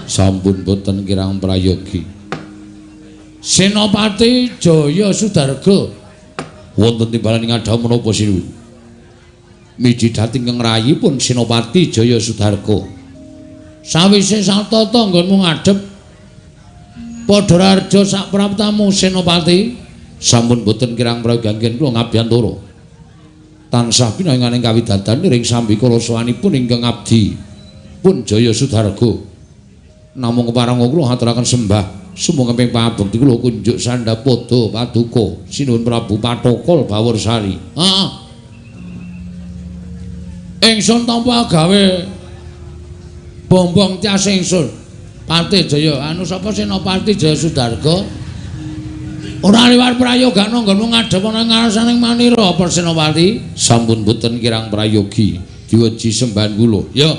Sampun boten kirang prayogi. Senopati Jaya Sudarga wonten timbalan ing adhaw menapa sinuwun? Miji dhateng ingkang rayipun Senopati Jaya Sudarga. Sawise satata nggonmu ngadhep padha raharja sak praptamu Senopati. Sampun boten kirang prayogi anggen kula ngabiyantara. Tansah pinanganing kawidadan ring sambikala sowanipun ingkang abdi pun Jaya Sudarga. Namung kepareng kula aturaken sembah sumangga ping pabekti kula kunjuk sandhapada paduka Sinuwun Prabu Pathokol Bawursari. Heeh. Ingsun tampa gawe bombong tias ingsun. Pati Jaya anu sapa Senopati Jaya Sudarga? Ora liwat prayogana nggonmu ngadhep ana ing ngarsaning manira apa Senopati? Sampun boten kirang prayogi diweji sembahan kula. Ya.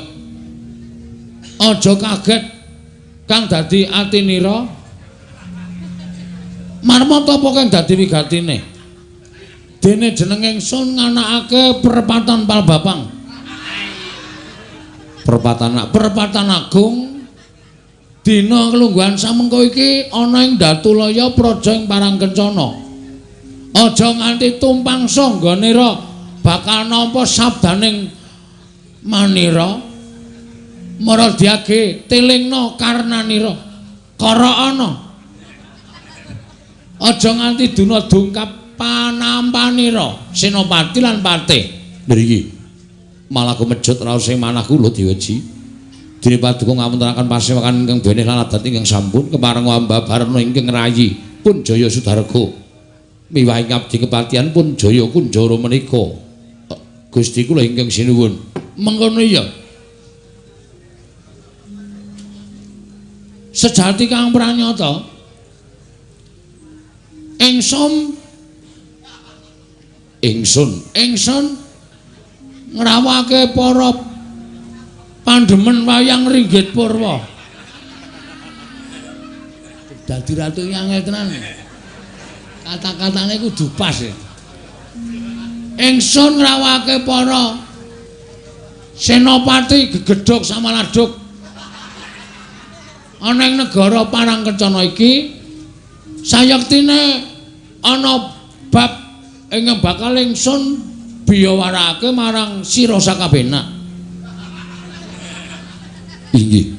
Aja kaget kang dadi atinira. Marmata apa kang dadi wigatine? Dene jeneng ingsun nganakake perepatan Palbapang. Perepatan agung dina kelungguhan samengko iki ana ing Datulaya praja ing Parangkencana. Aja nganti tumpang sangganira bakal nampa sabdaning manira. Maradiage tilingna karnanira. Karaana. Aja nganti duna dungkap panampanira Senopati lan Patih. Mriki malah kumejut raos ing manah kula diweji. Dene paduka ngawontenaken pasewakan ingkang benih lan adat ingkang sampun kepareng ambabarna ingkang rayi pun Jaya Sudarga. Miwahi ngabdi kepatihan pun Jaya Kunjara menika. Gusti kula ingkang sinuwun. Mengkono iya. Sejati kang pranyata ingsun ingsun ngrawake para pandhemen wayang ringgit purwa. Dadi ratu angel tenan. Kata-katane kudu pas ya. Ingsun ngrawake para senopati gegedhog samaladhog ana ing negara Parangkencana iki sayektine ana bab ingkang bakal ingsun biyawarake marang sira sakabehna. Inggih.